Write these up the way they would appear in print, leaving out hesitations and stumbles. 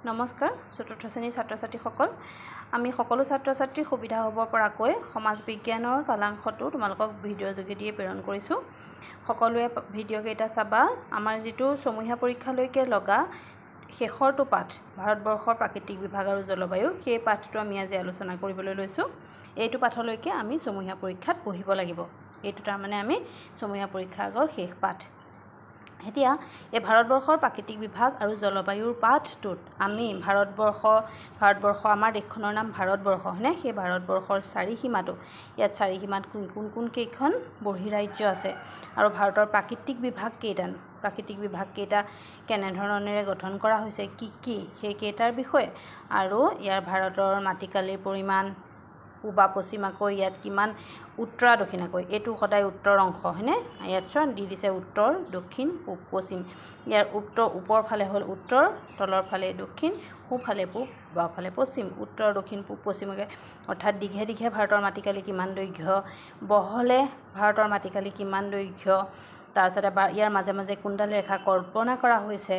নমস্কাৰ, চতুৰ্থ শ্ৰেণীৰ ছাত্ৰ ছাত্ৰীসকল। আমি সকলো ছাত্ৰ ছাত্ৰীৰ সুবিধা হ'ব পৰাকৈ সমাজ বিজ্ঞানৰ কালাংশটো তোমালোকক ভিডিঅ' যোগেদিয়ে প্ৰেৰণ কৰিছোঁ। সকলোৱে ভিডিঅ'কেইটা চাবা। আমাৰ যিটো ছমহীয়া পৰীক্ষালৈকে লগা শেষৰটো পাঠ, ভাৰতবৰ্ষৰ প্ৰাকৃতিক বিভাগ আৰু জলবায়ু, সেই পাঠটো আমি আজি আলোচনা কৰিবলৈ লৈছোঁ। এইটো পাঠলৈকে আমি ছমহীয়া পৰীক্ষাত পঢ়িব লাগিব। এইটো তাৰমানে আমি ছমহীয়া পৰীক্ষা আগৰ শেষ পাঠ। এতিয়া এই ভাৰতবৰ্ষৰ প্ৰাকৃতিক বিভাগ আৰু জলবায়ুৰ পাঠটোত আমি ভাৰতবৰ্ষ, আমাৰ দেশখনৰ নাম ভাৰতবৰ্ষ, হয়নে? সেই ভাৰতবৰ্ষৰ চাৰিসীমাটো, ইয়াত চাৰিসীমাত কোন কোন কোনকেইখন বহিৰাজ্য আছে আৰু ভাৰতৰ প্ৰাকৃতিক বিভাগ কেইটা, প্ৰাকৃতিক বিভাগ কেইটা কেনেধৰণেৰে গঠন কৰা হৈছে, কি কি, সেইকেইটাৰ বিষয়ে আৰু ইয়াৰ ভাৰতৰ মাটিকালিৰ পৰিমাণ, পূবা পশ্চিমাকৈ ইয়াত কিমান, উত্তৰা দক্ষিণাকৈ, এইটো সদায় উত্তৰ অংশ, হয়নে? ইয়াত চোৱা দি দিছে উত্তৰ, দক্ষিণ, পূব, পশ্চিম। ইয়াৰ উত্তৰ ওপৰ ফালে হ'ল উত্তৰ, তলৰ ফালে দক্ষিণ, সোঁফালে পূব, বাওঁফালে পশ্চিম। উত্তৰ, দক্ষিণ, পূব, পশ্চিমকৈ অৰ্থাৎ দীঘে দীঘে ভাৰতৰ মাটিকালি কিমান দৈৰ্ঘ্য, বহলে ভাৰতৰ মাটিকালি কিমান দৈৰ্ঘ্য, তাৰপিছতে বা ইয়াৰ মাজে মাজে কোনডাল ৰেখা কল্পনা কৰা হৈছে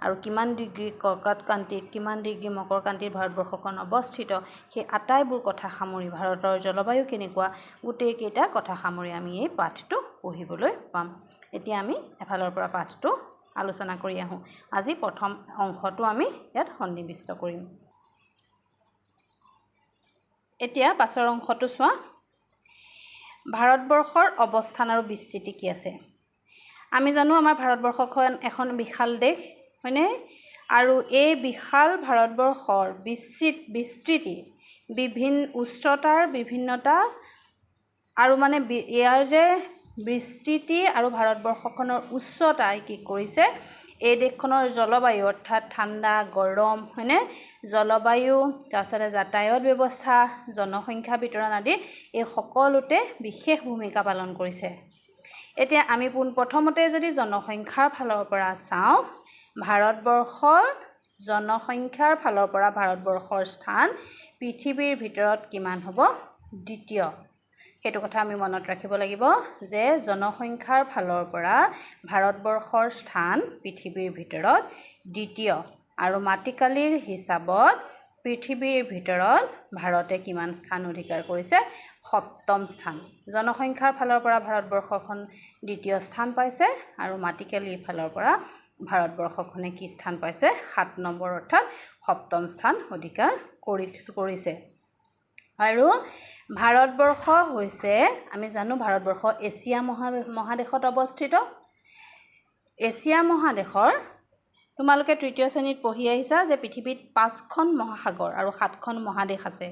আৰু কিমান ডিগ্ৰী কৰ্কটক্ৰান্তিত, কিমান ডিগ্ৰী মকৰক্ৰান্তিত ভাৰতবৰ্ষখন অৱস্থিত, সেই আটাইবোৰ কথা সামৰি ভাৰতৰ জলবায়ু কেনেকুৱা, গোটেইকেইটা কথা সামৰি আমি এই পাঠটো পঢ়িবলৈ পাম। এতিয়া আমি এফালৰ পৰা পাঠটো আলোচনা কৰি আহোঁ। আজি প্ৰথম অংশটো আমি ইয়াত সন্নিৱিষ্ট কৰিম। এতিয়া পাছৰ অংশটো চোৱা, ভাৰতবৰ্ষৰ অৱস্থান আৰু বিস্তৃতি কি আছে। আমি জানো আমাৰ ভাৰতবৰ্ষখন এখন বিশাল দেশ, হয়নে? আৰু এই বিশাল ভাৰতবৰ্ষৰ বিস্তৃতি, বিভিন্ন উচ্চতাৰ বিভিন্নতা আৰু মানে ইয়াৰ যে বিস্তৃতি আৰু ভাৰতবৰ্ষখনৰ উচ্চতাই কি কৰিছে, এই দেশখনৰ জলবায়ু অৰ্থাৎ ঠাণ্ডা, গৰম, হয়নে, জলবায়ু, তাৰপিছতে যাতায়াত ব্যৱস্থা, জনসংখ্যা বিতৰণ আদি এই সকলোতে বিশেষ ভূমিকা পালন কৰিছে। এতিয়া আমি পোনপ্ৰথমতে যদি জনসংখ্যাৰ ফালৰ পৰা চাওঁ, ভাৰতবৰ্ষৰ জনসংখ্যাৰ ফালৰ পৰা ভাৰতবৰ্ষৰ স্থান পৃথিৱীৰ ভিতৰত কিমান হ'ব? দ্বিতীয়। সেইটো কথা আমি মনত ৰাখিব লাগিব যে জনসংখ্যাৰ ফালৰ পৰা ভাৰতবৰ্ষৰ স্থান পৃথিৱীৰ ভিতৰত দ্বিতীয় আৰু মাটিকালিৰ হিচাপত পৃথিৱীৰ ভিতৰত ভাৰতে কিমান স্থান অধিকাৰ কৰিছে? সপ্তম স্থান। জনসংখ্যাৰ ফালৰ পৰা ভাৰতবৰ্ষখন দ্বিতীয় স্থান পাইছে আৰু মাটিকালিৰ ফালৰ পৰা ভাৰতবৰ্ষখনে কি স্থান পাইছে? 7 নম্বৰ অৰ্থাৎ সপ্তম স্থান অধিকাৰ কৰিছে। আৰু ভাৰতবৰ্ষ হৈছে, আমি জানো ভাৰতবৰ্ষ এছিয়া মহাদেশত অৱস্থিত। এছিয়া মহাদেশৰ তোমালোকে তৃতীয় শ্ৰেণীত পঢ়ি আহিছা যে পৃথিৱীত 5খন মহাসাগৰ আৰু 7খন মহাদেশ আছে।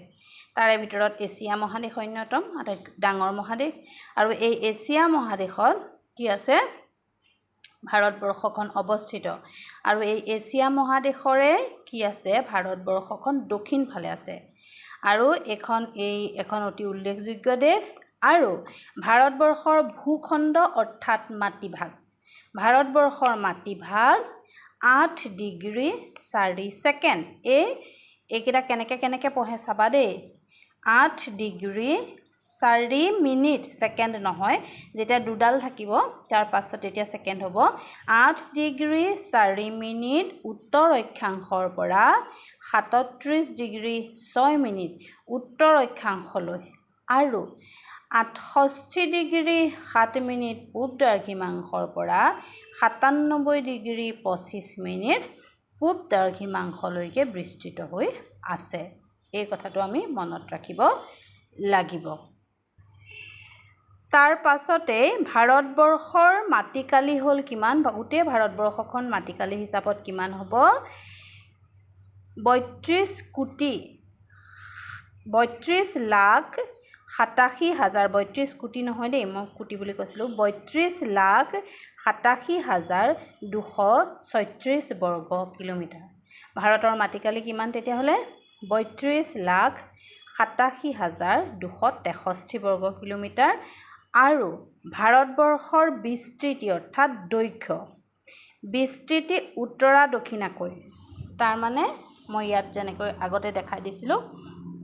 তাৰে ভিতৰত এছিয়া মহাদেশ অন্যতম আটাইতকৈ ডাঙৰ মহাদেশ। আৰু এই এছিয়া মহাদেশত কি আছে? ভাৰতবৰ্ষখন অৱস্থিত। আৰু এই এছিয়া মহাদেশৰে কি আছে? ভাৰতবৰ্ষখন দক্ষিণ ফালে আছে। আৰু এই এখন অতি উল্লেখযোগ্য দেশ। আৰু ভাৰতবৰ্ষৰ ভূখণ্ড অৰ্থাৎ মাটিভাগ, ভাৰতবৰ্ষৰ মাটিভাগ 8 ডিগ্ৰী 4 ছেকেণ্ড। এইকেইটা কেনেকৈ কেনেকৈ পঢ়ে চাবা দেই। 8 ডিগ্ৰী 4 মিনিট, ছেকেণ্ড নহয়, যেতিয়া দুডাল থাকিব তাৰ পাছত তেতিয়া ছেকেণ্ড হ'ব। 8 ডিগ্ৰী 4 মিনিট উত্তৰ অক্ষাংশৰ পৰা 37 ডিগ্ৰী 6 মিনিট উত্তৰ অক্ষাংশলৈ আৰু 68 ডিগ্ৰী 7 মিনিট পূব দ্ৰাঘিমাংশৰ পৰা 97 ডিগ্ৰী 25 মিনিট পূব দ্ৰাঘিমাংশলৈকে বিস্তৃত হৈ আছে। এই কথাটো আমি মনত ৰাখিব লাগিব। তাৰ পাছতে ভাৰতবৰ্ষৰ মাটিকালি হ'ল কিমান? গোটেই ভাৰতবৰ্ষখন মাটিকালি হিচাপত কিমান হ'ব? বত্ৰিছ কোটি বত্ৰিছ লাখ সাতাশী হাজাৰ, 32 কোটি নহয় দেই, মই কোটি বুলি কৈছিলোঁ, 32,87,236 বৰ্গ কিলোমিটাৰ। ভাৰতৰ মাটিকালি কিমান তেতিয়াহ'লে? 32,87,263 বৰ্গ কিলোমিটাৰ। আৰু ভাৰতবৰ্ষৰ বিস্তৃতি অৰ্থাৎ দৈৰ্ঘ্য, বিস্তৃতি উত্তৰা দক্ষিণাকৈ, তাৰমানে মই ইয়াত যেনেকৈ আগতে দেখাই দিছিলোঁ,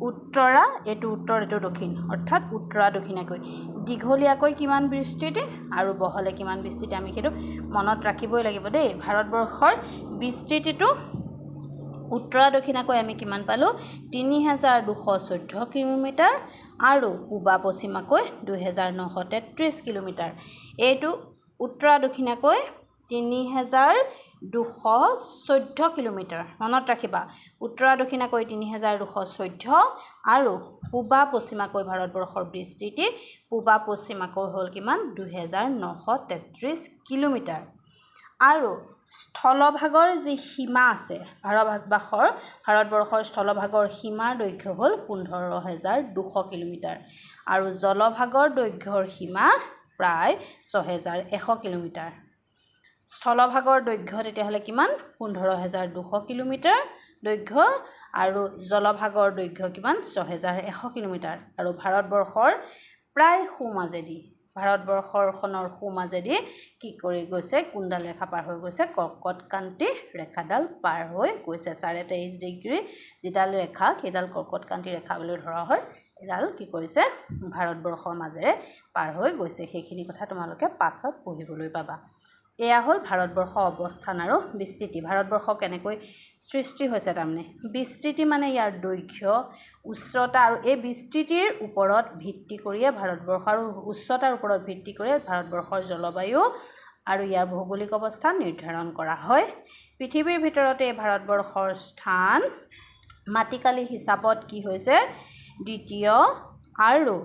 উত্তৰা, এইটো উত্তৰ, এইটো দক্ষিণ, অৰ্থাৎ উত্তৰা দক্ষিণাকৈ দীঘলীয়াকৈ কিমান বিস্তৃতি আৰু বহলে কিমান বিস্তৃতি, আমি সেইটো মনত ৰাখিবই লাগিব দেই। ভাৰতবৰ্ষৰ বিস্তৃতিটো উত্তৰা দক্ষিণাকৈ আমি কিমান পালোঁ? 3214 কিলোমিটাৰ আৰু পূবা পশ্চিমাকৈ 2933 কিলোমিটাৰ। এইটো উত্তৰা দক্ষিণাকৈ 3214 কিলোমিটাৰ, মনত ৰাখিবা, উত্তৰা দক্ষিণাকৈ 3214 আৰু পূবা পশ্চিমাকৈ ভাৰতবৰ্ষৰ বিস্তৃতি পূবা পশ্চিমাকৈ হ'ল কিমান? 2933 কিলোমিটাৰ। আৰু স্থলভাগৰ যি সীমা আছে ভাৰতবৰ্ষৰ স্থলভাগৰ সীমাৰ দৈৰ্ঘ্য হ'ল 15200 কিলোমিটাৰ আৰু জলভাগৰ দৈৰ্ঘ্যৰ সীমা প্ৰায় 6100 কিলোমিটাৰ। স্থলভাগৰ দৈৰ্ঘ্য তেতিয়াহ'লে কিমান? 15200 কিলোমিটাৰ দৈৰ্ঘ্য আৰু জলভাগৰ দৈৰ্ঘ্য কিমান? 6100 কিলোমিটাৰ। আৰু ভাৰতবৰ্ষৰ প্ৰায় সোঁমাজেদি, ভাৰতবৰ্ষখনৰ সোঁমাজেদি কি কৰি গৈছে? কোনডাল ৰেখা পাৰ হৈ গৈছে? কৰ্কটক্ৰান্তি ৰেখাডাল পাৰ হৈ গৈছে। 23.5 ডিগ্ৰী যিডাল ৰেখা, সেইডাল কৰ্কটক্ৰান্তি ৰেখা বুলি ধৰা হয়। এইডাল কি কৰিছে? ভাৰতবৰ্ষৰ মাজেৰে পাৰ হৈ গৈছে। সেইখিনি কথা তোমালোকে পাছত পঢ়িবলৈ পাবা। এয়া হ'ল ভাৰতবৰ্ষৰ অৱস্থান আৰু বিস্তৃতি। ভাৰতবৰ্ষ কেনেকৈ সৃষ্টি হৈছে, তাৰমানে বিস্তৃতি মানে ইয়াৰ দৈৰ্ঘ্য, উচ্চতা আৰু এই বিস্তৃতিৰ ওপৰত ভিত্তি কৰিয়ে ভাৰতবৰ্ষ আৰু উচ্চতাৰ ওপৰত ভিত্তি কৰিয়ে ভাৰতবৰ্ষৰ জলবায়ু আৰু ইয়াৰ ভৌগোলিক অৱস্থান নিৰ্ধাৰণ কৰা হয়। পৃথিৱীৰ ভিতৰতে ভাৰতবৰ্ষৰ স্থান মাটিকালি হিচাপত কি হৈছে? দ্বিতীয় আৰু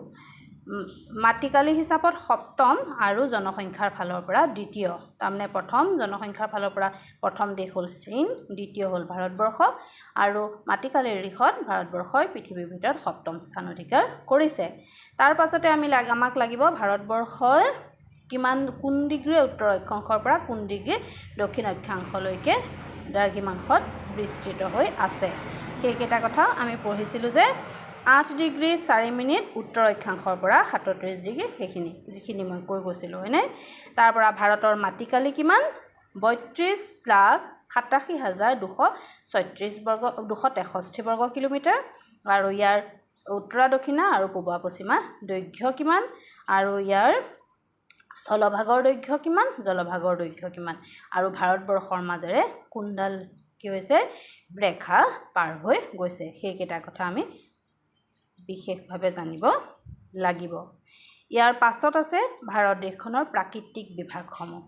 মাটিকালি হিচাপত সপ্তম আৰু জনসংখ্যাৰ ফালৰ পৰা দ্বিতীয়। তাৰমানে প্ৰথম জনসংখ্যাৰ ফালৰ পৰা প্ৰথম দেশ হ'ল চীন, দ্বিতীয় হ'ল ভাৰতবৰ্ষ আৰু মাটিকালিৰ দিশত ভাৰতবৰ্ষই পৃথিৱীৰ ভিতৰত সপ্তম স্থান অধিকাৰ কৰিছে। তাৰ পাছতে আমাক লাগিব ভাৰতবৰ্ষই কিমান, কোন ডিগ্ৰী উত্তৰ অক্ষাংশৰ পৰা কোন ডিগ্ৰী দক্ষিণ অক্ষাংশলৈকে দ্ৰাঘিমাংশত বিস্তৃত হৈ আছে। সেইকেইটা কথা আমি পঢ়িছিলোঁ যে 8 ডিগ্ৰী 4 মিনিট উত্তৰ অক্ষাংশৰ পৰা 37 ডিগ্ৰী, সেইখিনি যিখিনি মই কৈ গৈছিলোঁ, হয়নে? তাৰ পৰা ভাৰতৰ মাটিকালি কিমান? 32,87,236 বৰ্গ 263 বৰ্গ কিলোমিটাৰ আৰু ইয়াৰ উত্তৰা দক্ষিণা আৰু পূবা পশ্চিমা দৈৰ্ঘ্য কিমান আৰু ইয়াৰ স্থলভাগৰ দৈৰ্ঘ্য কিমান, জলভাগৰ দৈৰ্ঘ্য কিমান আৰু ভাৰতবৰ্ষৰ মাজেৰে কোনডাল কি হৈছে ৰেখা পাৰ হৈ গৈছে, সেইকেইটা কথা আমি বিশেষভাৱে জানিব লাগিব। ইয়াৰ পাছত আছে ভাৰত দেশখনৰ প্ৰাকৃতিক বিভাগসমূহ।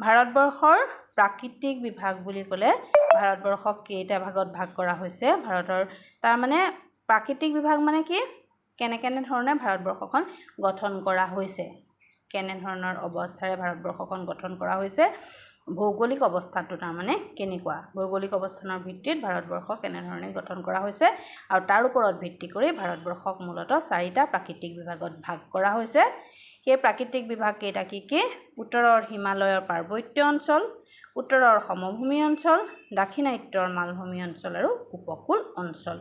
ভাৰতবৰ্ষৰ প্ৰাকৃতিক বিভাগ বুলি ক'লে ভাৰতবৰ্ষক কেইটা ভাগত ভাগ কৰা হৈছে? ভাৰতৰ তাৰমানে প্ৰাকৃতিক বিভাগ মানে কি, কেনে কেনেধৰণে ভাৰতবৰ্ষখন গঠন কৰা হৈছে, কেনেধৰণৰ অৱস্থাৰে ভাৰতবৰ্ষখন গঠন কৰা হৈছে, ভৌগোলিক অৱস্থাটো তাৰমানে কেনেকুৱা, ভৌগোলিক অৱস্থানৰ ভিত্তিত ভাৰতবৰ্ষ কেনেধৰণে গঠন কৰা হৈছে আৰু তাৰ ওপৰত ভিত্তি কৰি ভাৰতবৰ্ষক মূলতঃ চাৰিটা প্ৰাকৃতিক বিভাগত ভাগ কৰা হৈছে। সেই প্ৰাকৃতিক বিভাগ কেইটা কি কি? উত্তৰৰ হিমালয়ৰ পাৰ্বত্য অঞ্চল, উত্তৰৰ সমভূমি অঞ্চল, দাক্ষিণাত্যৰ মালভূমি অঞ্চল আৰু উপকূল অঞ্চল।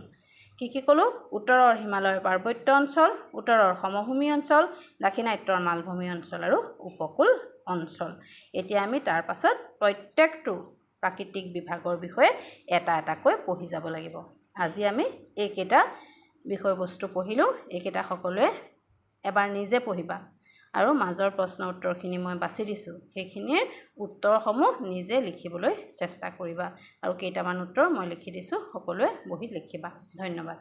কি কি ক'লোঁ? উত্তৰৰ হিমালয়ৰ পাৰ্বত্য অঞ্চল, উত্তৰৰ সমভূমি অঞ্চল, দাক্ষিণাত্যৰ মালভূমি অঞ্চল আৰু উপকূল অঞ্চল। এতিয়া আমি তাৰ পাছত প্ৰত্যেকটো প্ৰাকৃতিক বিভাগৰ বিষয়ে এটা এটাকৈ পঢ়ি যাব লাগিব। আজি আমি এইকেইটা বিষয়বস্তু পঢ়িলোঁ, এইকেইটা সকলোৱে এবাৰ নিজে পঢ়িবা আৰু মাজৰ প্ৰশ্ন উত্তৰখিনি মই বাছি দিছোঁ, সেইখিনিৰ উত্তৰসমূহ নিজে লিখিবলৈ চেষ্টা কৰিবা আৰু কেইটামান উত্তৰ মই লিখি দিছোঁ, সকলোৱে বহীত লিখিবা। ধন্যবাদ।